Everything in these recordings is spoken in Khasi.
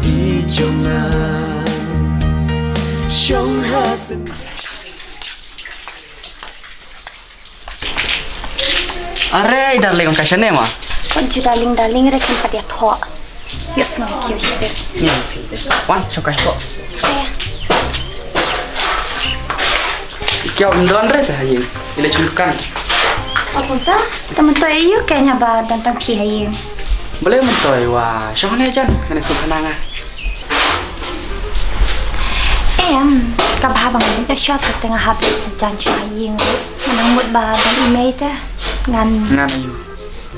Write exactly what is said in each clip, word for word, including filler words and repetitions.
Ki jong nga shong ha seng. Are, darling, ong ka shane ma? Kon ju darling, darling, re kan pat ïa thoh. Ïohsngew ki ïoh shipit. Wan, shong ka thoh. Aya. Ïa ki ym don re te ha ïing. Ïa leit sha dukan. Ong kumta, te myntoi ïa u kane ba don tang phi ha ïing. Balei myntoi, wa shong ne jan, kane tu kane nga. Em, ka bha ba ngan ïa shot te nga hap leit sa jan sha ïing. Nga nang mut ba ban i mei te. Ngan. Ngan ayu.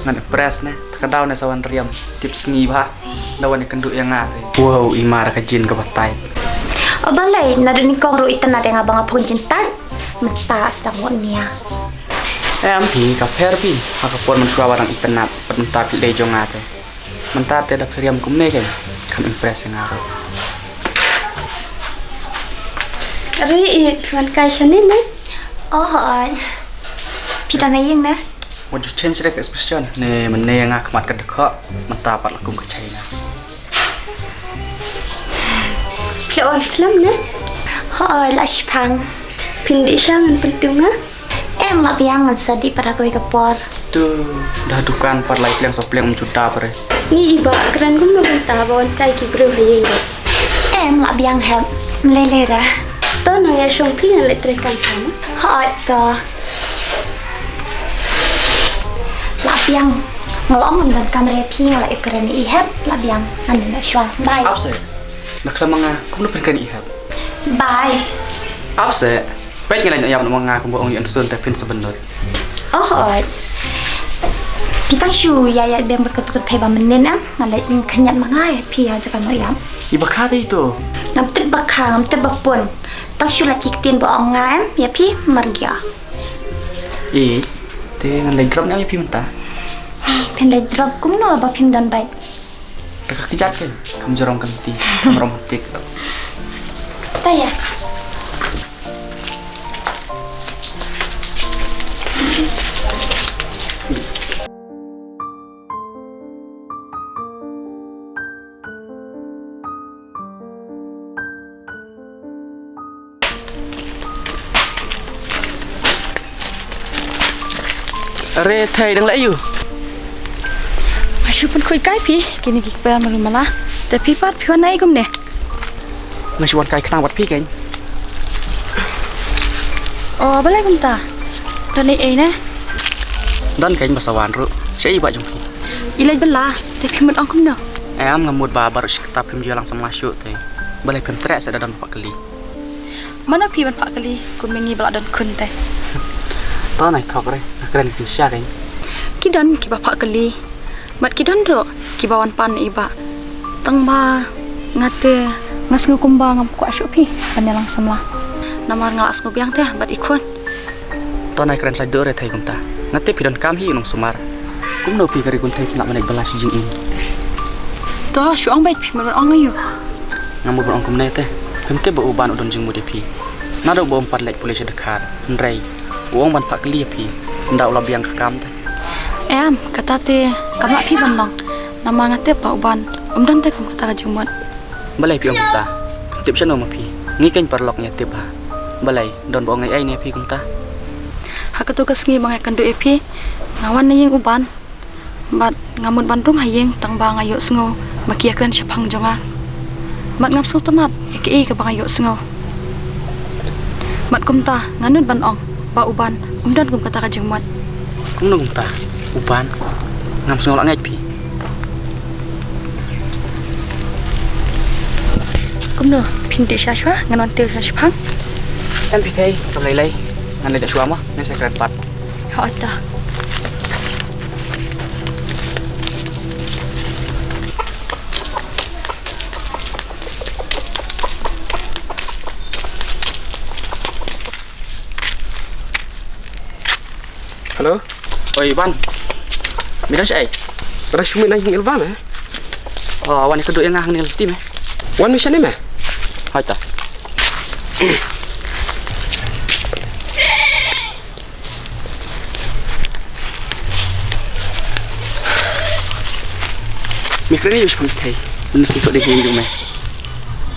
Ngan impress ne. Te ka daw ne sa wan riam. Tip sngi bha. Da wan ïa kynduh ïa nga te. Wow, i mar ka jean ka batai. O balei, naduh nyngkong ruh i tnat ïa nga ba nga phong jean tight. Mynta sdang mut nia. Em phi, ka pher phi. Ha ka por mynshuwa ba dang i tnat. Pat mynta phi dei jong nga te. Mynta te da phi riam kumne kein. Kham impress ïa nga ruh. Are i, phi wan kai shane ne? Oh, hooid. Phi don ha ïing ne? Wat ju change re ka expression. Ne mynne nga khmat ka dkhot, mynta pat la kum ka China. Phi la wan slem ne? Hooid, la shiphang. Phin dih sha ngan pyntung nga? Em, la biang, ngan sa dih pat ha kawei ka por. Tu, da dukan pat lai pliang sa pliang um juta pare. Ngi i ba kren kumno kumta ba wan kai ki briew ha ïing. Em, la biang hep. Mlei lei ra. To nang ïa shong phi ngan leit trei kam shong. Hooid to. La biang. Nga la ong ngam don kam re phi, nga la ïa kren i hep. La biang. Ngan ïa shwa. Bye. Ap se. Na khlem nga kumno phin kren i hep. Bye. Ap se. Peit nga leit ïap na ma nga kumba ong ïa Ansun te phin sa bynnud. Oh, hooid. Phi tang shu ïa ïa biang bad katu ka thei ba mynnin em. Nga leit khynñiat ma nga ïa phi ïa jaka noh ïap. I ba kha te ito. Ngam tip ba kha, ngam tip ba pun. Tang shu lait ki ktien ba ong nga em ïa phi margia. I te ngan leit drop ne ïa phi mynta. Phin leit drop kumno ba phim don bike. Te ka kjat kein, kam jrong kan ti, kam romantic. Ta ïa. Are thei dang la ïu. Nga shu pynkhuid kai phi, kine ki kper malu mala. Te phi pat phi wan nai kumne. Nga shu wan kai khnang bad phi kein. O, balei kumta? Don ei ei ne? Don kein ba sa wan ruh. Sha i ba jong phi. I leit bala, te phi mut ong kumno? Em, nga mut ba baroh shi katta phim ju ïalang samla shuh te. Balei phim treh sa da don ba phah kylli. Mano phi ban phah kylli, kumne ngi ba la don khun te. To nai thok re, nga kren kin sha kein. Ki don kiba phah kylli. Bad ki don ruh kiba wan pan i ba. Tang ba nga te nga sngew kumba ngam kwah shuh phi ban ïalang samla. Namar nga la sngew biang te bad i khun. To nai kren sa dur re thei kumta. Nga tip phi don kam hi u nongsumar. Kumno phi ka ri kun thei phi lah ban leit bala shi jingim. To shu ong beit phi mut ban ong ïa u. Nga mut ban ong kumne te. Phim tip ba u Ban u don jingmut ïa phi. Naduh ba um pat leit pule sha Dkhar. Hynrei u ong ban phah kylli ïa phi. Ynda u la biang ka kam te. Em, kata te kam lah phi ban long. Namar nga tip ba u Ban um don te kum kata ka jingmut. Balei phi ong kumta? Tip shano ma phi? Ngi kein paralok ngi tip ha. Balei don ba ong ei ei ne phi kumta? Ha kato ka sngi ba nga kynduh ïa phi, nga wan na ïing u Ban. Bad nga mut ban rung ha ïing tang ba nga ïohsngew ba ki ïakren shaphang jong nga. Bad ngam sngewtynnat ïa kaei kaba nga ïohsngew. Bad kumta nga nud ban ong ba u Ban um don kum kata ka jingmut. Kumno kumta? U Ban? Ngam sngew la ngeit phi. Kumno? Phin dih sha shuwa ngan wan tiew sha shipang. Em phi thei, kam lei lei. Ngan leit shuwa mo, ngan sa kren pat. Hooid to. Hello? Oi, Ban. Me dang shaei? Nga dang shu mih na ïing i Ban, eh? Oh, wan ïakynduh ïa nga hangne lynti me. Wan me shane me? Hooid to. Me kren ïa u shaphang thei. Mynne sngewthuh dei ïing jong me.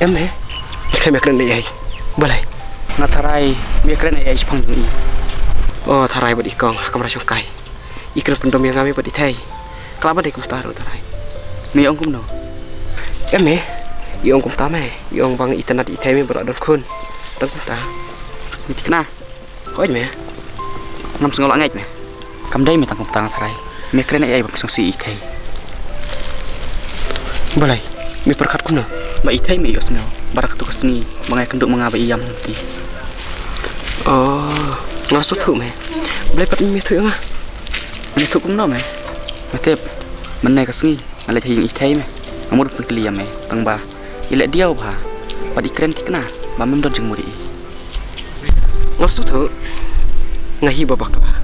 Em me. Ïa kren ei ei. Balei? Nga tharai me kren ei ei shaphang jong i. O tharai bad i kong ha kamra shongkai. I kren pyndom ïa nga me bad i Thei. Ka lah ban dei kumta ruh tharai. Me ong kumno? Em me. I ong kumta me. I ong ba nga itynnad i Thei me bad don khun. Tang kumta. Me thikna. Hooid me. Ngam sngew lah ngeit me. Kam dei me tang kumta nga tharai. Me kren ei ei ba me sngewsih i Thei. Balei? Me pyrkhat kumno? Ba i Thei me ïohsngew. Ba ha katu ka sngi ba nga ïakynduh ma nga ba i ïam lynti. Oh, nga sngewthuh me. Balei pat me ïathuh ïa nga? Me ïathuh kumno me? Nga tip mynne ka sngi nga leit ha ïing i Thei me. Nga mut ban pynkylli ïa me tang ba i leh diaw bha bad i kren thikna ba mem don jingmut ïa i. Nga sngewthuh. Nga hi ba bakla.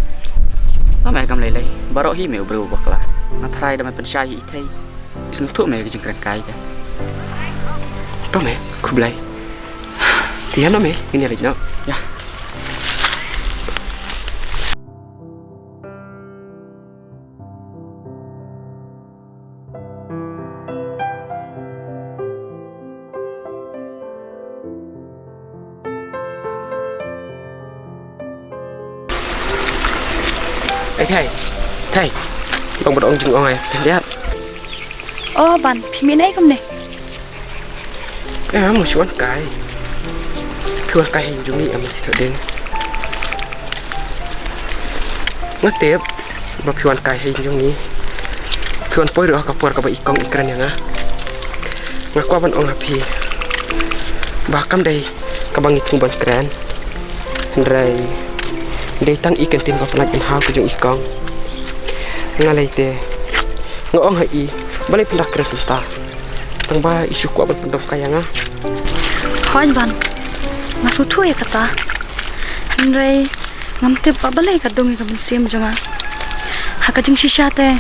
Nga me kam lei lei. Baroh hi me u briew ba bakla. Nga tharai da me pynshai hi i Thei. I sngewthuh me ka jingkren kai te. To me, khublei. Te ïa no me, ngin ïa leit noh. Ïa. Ei Thei, Thei. Long bad ong jingong ai khyndiat. O Ban, phi mih ei kumne? Em, nga shu wan kai. Phi wan kai ha ïing jong ngi em, shisha ding. Nga tip ba phi wan kai ha ïing jong ngi. Phi wan poi ruh ha ka por kaba i kong i kren ïa nga. Nga kwah ban ong ha phi ba kam dei kaba ngi thung ban kren. Hynrei dei tang i kyntien ba pynlait pynhaw ka jong i kong. Nga lei te nga ong ha i, balei phin da kren kumta? Tang ba i shu kwah ban pyndom kai ïa nga. Hooid Ban, nga sngewthuh ïa kata. Hynrei ngam tip ba balei ka dung ïa ka mynsiem jong nga. Ha ka jingshisha te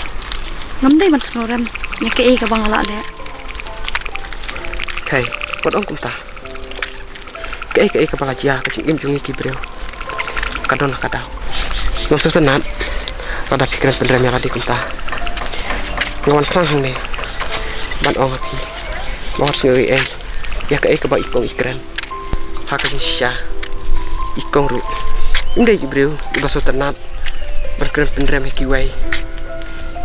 ngam dei ban sngewrem ïa kaei kaba nga la leh. Thei, wat ong kumta. Kaei kaei kaba la jia ha ka jingim jong ngi ki briew ka don ha ka daw. Ngam sngewtynnat lada phi kren pynrem ïa lade kumta. Nga wan khlem hangne ban ong ha phi ba wat sngew ei ei ïa kaei kaba i kong i kren. Ha ka jingshisha i kong ruh im dei i briew iba sngewtynnat ban kren pynrem ïa kiwei.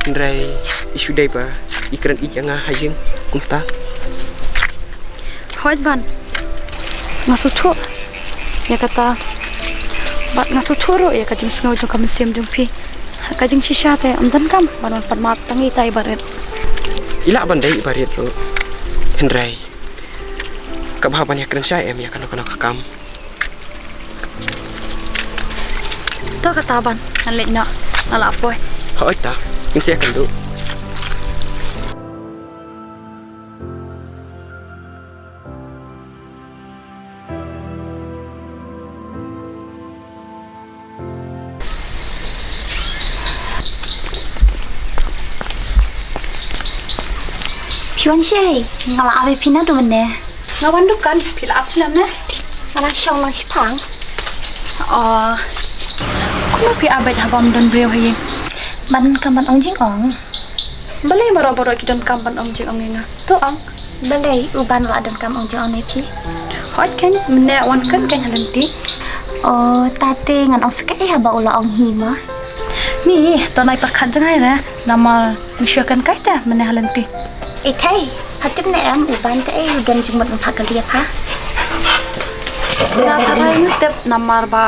Hynrei i shu dei ba i kren ïeit ïa nga ha ïing kumta. Hooid Ban, nga sngewthuh ïa kata. Bad nga sngewthuh ruh ïa ka jingsngew jong ka mynsiem jong phi. Ha ka jingshisha te ym donkam ban wan pan map tang ita iba rit. I lah ban dei iba rit ruh. Hynrei ka bha ban ïakren shai em ïa kano kano ka kam. To kata Ban, ngan leit noh. Nga la poi. Hooid ta, ngin sa ïakynduh. Phi wan shaei? Nga la ap ïa phi naduh mynne. Nga wan dukan, phi la ap sha lem ne? Nga la shong lang shipang. Oh. Kumno phi ap beit haba ym don briew ha ïing? Ban kam ban ong jingong. Balei baroh baroh ki donkam ban ong jingong ïa nga? To ong. Balei u Ban la donkam ong jingong ne phi? Hooid keiñ, mynne wan kren keiñ ha lynti. O, tate ngan ong sa kaei haba u la ong hi ma. Ni, to nai pyrkhat jngai re, namar ngi shu kren kai te mynne ha lynti. Ei Thei, pha tip ne em u Ban te ei u don jingmut ngam pha kylli ïa pha. Nga tharai ngi tip namar ba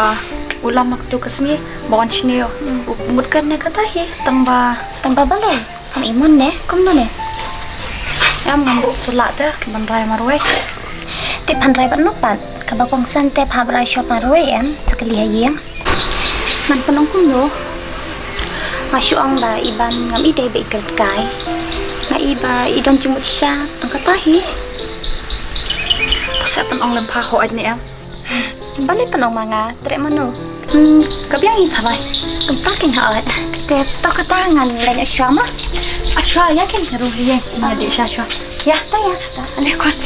u lam ha katu ka sngi ba wan sniew. U mut kren ne kata hi tang ba. Tang ba balei? Pham imon ne, kumno ne? Em ngam buh shuh lah te ban rai marwei. Te phan rai bad no pat, kaba kongsan te pha rai shuwa marwei em, sa kali ha ïing. Ngan pynong kumno? Nga shu ong ba i Ban ngam i dei ba i kren kai. Nga i ba i don jingmut sha, tang kata hi. To sa pynong lem pha hooid ne em. Balei pynong ma nga, treh mano. Hmm, ka biang i tharai. Kumta keiñ hooid. Te to kata ngan leit shuwa ma. Shuwa ïa keiñ ruh ïa nga dei shuwa shuwa. Ïa ta ïa ta. Ale kon.